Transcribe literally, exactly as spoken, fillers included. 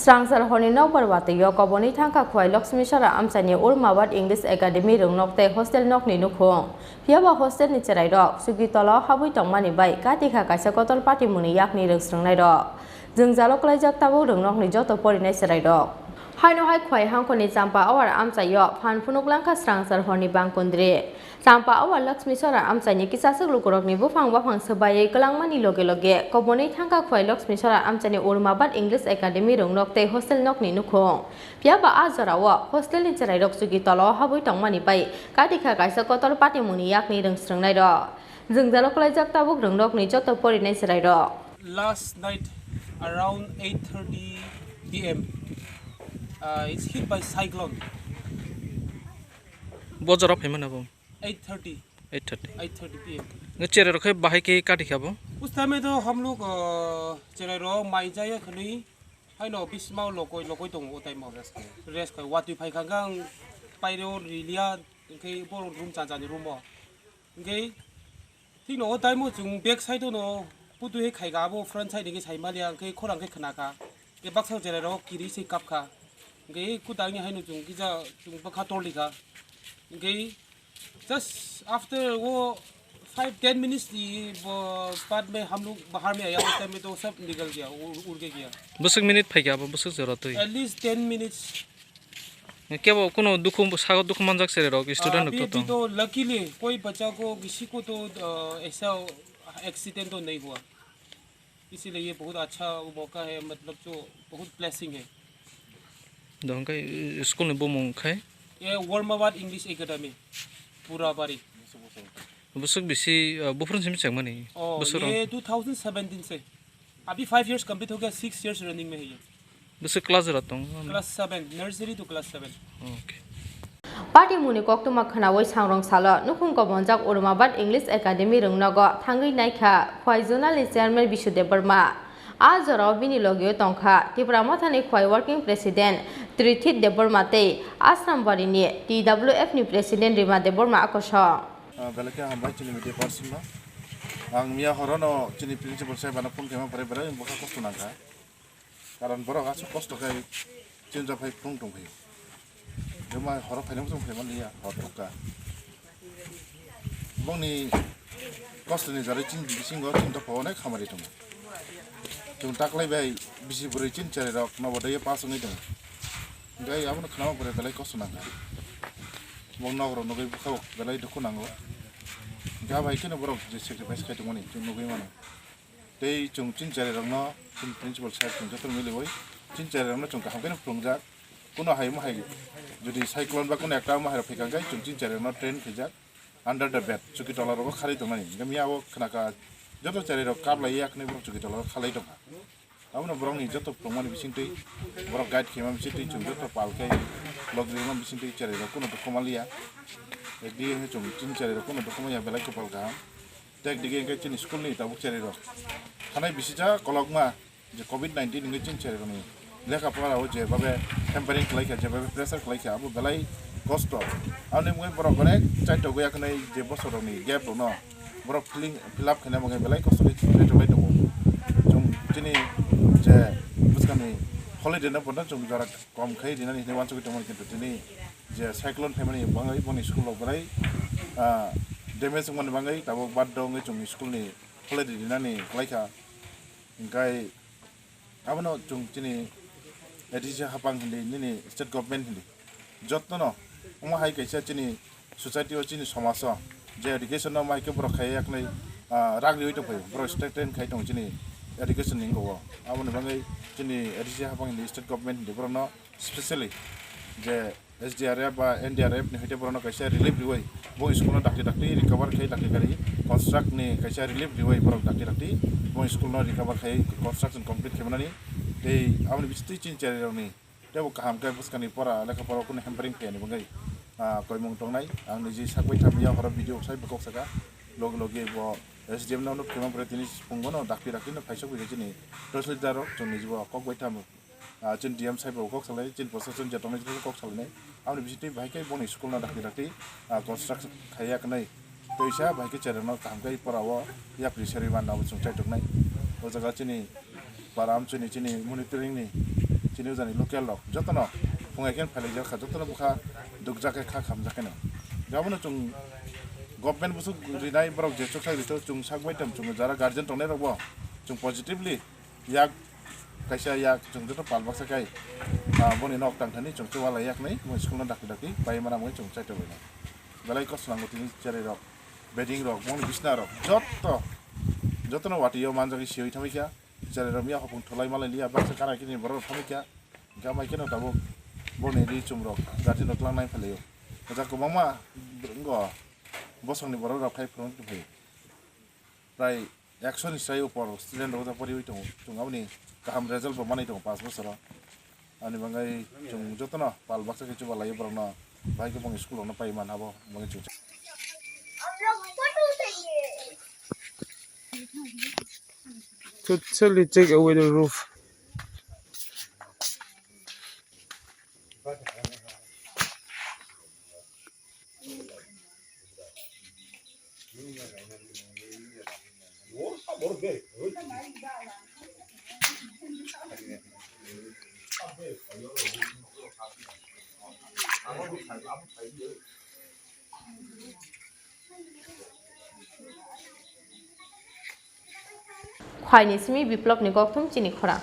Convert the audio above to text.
Srangsar horni nokbar watwi o kobonwi thangkha Khwai Laxmi Sora amchaini Urmabad English Academy rwngnok tei hostel nokni nukhung. Phiyaba hostelni chwrairok chuki tola o habwi tongmani bai katikha kaisa kotor patimungni yakni rwngsrwngnairok. Jwngjalo kwlaijak tabuk rwngnokni joto porinai chwrairok. Haino hai Khwai hangkhorni Champa Awar amchaio phan phunuk langkha Srangsar horni bangkundri. Champa Awar Laxmi Sora amchaini kisaswk lukurokni buphang baphang swbaiwi kwlangmani loge loge kobonwi thangkha Khwai Laxmi Sora amchaini Urmabad English Academy rwngnok tei hostel nokni nukhung. Phiyaba a jorao hostelni chwrairok chuki tola o habwi tongmani bai katikha kaisa kotor patimungni yakni rwngsrwngnairok. Jwngjalo kwlaijak tabuk rwngnokni joto porinai chwrairok. Last night around eight thirty p m, uh, it's hit by cyclone. Bo jora phaimani abo? Eight thirty. Eight thirty. Eight thirty p m. Nge chwrairok khe bahai khe kati kha bo? Us time to hum log, uh, chwrairok mai jaya khani, haino bisma lokoi lokoi tongo o time o rest khai. Rest khai watwi phai kha ang pairo rilia, hwnkhe bo room cha chani room o. Hwnkhe thikno o time o chwng back side o no putu he khai kha, abo front side hwnkhe sai maliya, hwnkhe khorang khe khna kha. Hwnkhe baksa chwrairok kiri se kap kha. Hwnkhe kuta wngya haino chwng kisa chwng bwkha torli kha. Hwnkhe just after o five ten minutes ni bo baad mein hum log bahar mein aaya, us time mein to sab nikal gaya, ur, ur ke gaya. Bwswk minute phai kha abo bwswk jora twi? At least ten minutes. Kebo kuno dukhu, sago dukhu manjak chwrairok, student rok to tong? अभी तो लकीली कोई बच्चा को, किसी को तो, uh, ऐसा एक्सीडेंट तो नहीं हुआ। इसीलिए ये बहुत अच्छा मौका है, मतलब जो बहुत ब्लेसिंग है। Dong khe school ni bumung khai? ये वर्माबाद इंग्लिश एकेडमी, पूराबारी। Bwswk bisi, uh, buphuru simi chengmani? Oh, bwswk rok? ये टू थाउजेंड सेवनटीन से। अभी फाइव इयर्स कंप्लीट हो गया, सिक्स इयर्स रनिंग में है ये। Bwswk class jora tong? Class seven, nursery to class seven. Okay. Patimungni koktwma khwnawi sangrong salo nukhung kobonjak Urmabad English Academy rwngnogo thangwi naikha Khwai Zonal ni Chairman Bisu Debbarma. A jorao bini logio tongkha Tipra Mothani Khwai Working President Trithit Debbarma tei Asrambari ni T W F ni President Rima Debbarma akoso. Ah, belai khe hambai chini media person no. Ang miya horo no chini principal saheb ano phone khaima pore belai bwkha kosto nangkha. Karon borok aswk kosto khai chinjak phai phung tong phai. Joma horo phaina muchung phai manliya, hor thukka. Bongni kosto ni jari chini bisingo chini tokha onek hamari tongo. Chwng taklai bai bisi bwrwi chini chwrai rok nobo daiya pass wngwi tongo. Hwnkhe abono khwnama pore belai kosto nangkha. Bong nok rok nugwi bwkha belai dukhu nango. Hwnkhe abo hai kheno borok je sacrifice khai tongmani chwng nugwi mano. Tei chwng chini chwrai rokno chini principal sir chwng joto miliwi chini chwrai rokno chwng kaham kheno phwrwngjak. Kuno hai omo hai jodi cyclone ba kuno ekta omo hai rok phaikha khe chwng chini chwrai rokno train khaijak under the bed chuki tola rogo kharwi tongnani. Hwnkhe miya o khnakha joto chwrai rok kap lai ya khwnwi borok chuki tola rogo khalai tongkha. Abono borokni joto phwrwngmani bisingtwi, borok guide khaima bisingtwi chwng joto pal khe log rijak bisingtwi chwrai rok kuno dukhu manliya. Ekdi hwnkhe chwng chini chwrai rok kuno dukhu manya belai kwpal kaham. Tei ekdi hwnkhe chini school ni tabuk chwrai rok thanai bisija kolokma je covid nineteen hwnkhe chini chwrai rokni lekha pora o je babe hampering khlai kha, je babe pressure khlai kha, abo belai kosto. Aboni mungwi borok onek chaito gwi akhwnai je bosor rokni gap rokno borok filling, fill up khaina bagwi belai kosto khe tongwi tongo. Chwng chini je bwskangni holiday no bono chwng jora kom khai rinani hinwi uansugwi tongmani, kintu tini je cyclone phaimani bagwi boni school rok belai, ah, damage wngmani bagwi tabuk baddo wngwi chwng school ni holiday rinani khlaikha. Hwnkhe abono chwng chini A D C hapang hindi, nini state government hindi, jotono omo hai kaisa chini society o, chini somaj o je education no omo hai khe borok khai yaknai, ah, rak riwi tongphai, borok state train khai tongo chini education ni wngkha o. Aboni bagwi chini A D C hapang hindi, state government hindi borokno specially je S D R F ba N D R F ni hoite borokno kaisa relief riwi bo school no dakti dakti recover khai dakti gari construct ni kaisa relief riwi borok dakti dakti bo school no recover khai construction complete khai manani. Tei aboni bisingtwi chini chwrai rokni teibo kaham khe bwskangni pora lekha pora kunu hampering khaiyani bagwi, ah, koimung tongnai. Ang niji sakbai thamya horo video sai bo kok saka logi logi bo S D M no nuk khema pore tini phungo no dakti dakti no phaisok bai chini Tehsildar rok chwng niji bo kok bai tamo. Ah, chini D M saibo kok salai, chini proshashan je tongnai kok salainai. Aboni bisingtwi bahai khe boni school no dakti dakti, ah, construction khaiya kwnai. Tei sa bahai khe chwrai rokno kaham khe pora o yapri serwi manna abo chwng chaitok nai. O jaga chini para amchini chini monitoring ni chini ujani local rok jotono phungai khe phailaijak kha, jotono bwkha dukjak khe kha khamjak khe no. Abono chwng government bwswk rinai borok je chukthai rito chwng sak bai tam chwng jara guardian tongnai rokbo chwng positively yak kaisa yak chwng joto pal baksa kai, ah, boni nok tang thani chwng chuwalai yaknai mo school no dakti dakti pai mana mui chwng chaito bai nai. Belai kosongo tini cherai rok, bedding rok, moni bisna rok joto, jotono watio manjagwi siwi thamikha. Cherai rok miya hopung tholai malai liya baksa kana kini borok rok thamikha. Hingke amai keno tabuk boni ri chum rok guardian rok twlang nai phalaio. Ajak kwbangma wngkha bosongni borok rok phai phwrwng tongphai. Prai ekso ni sai upor student rok poriwi tongo. Chwng aboni kaham result bo manwi tongo paanch bosoro. Ani bagwi chwng jotono pal baksa khe chuba laio borokno, bahai khe bong school rokno pai man abo bagwi chwng. Totally take away the roof. Khwaini simi Biplopni kokthum chini khorang.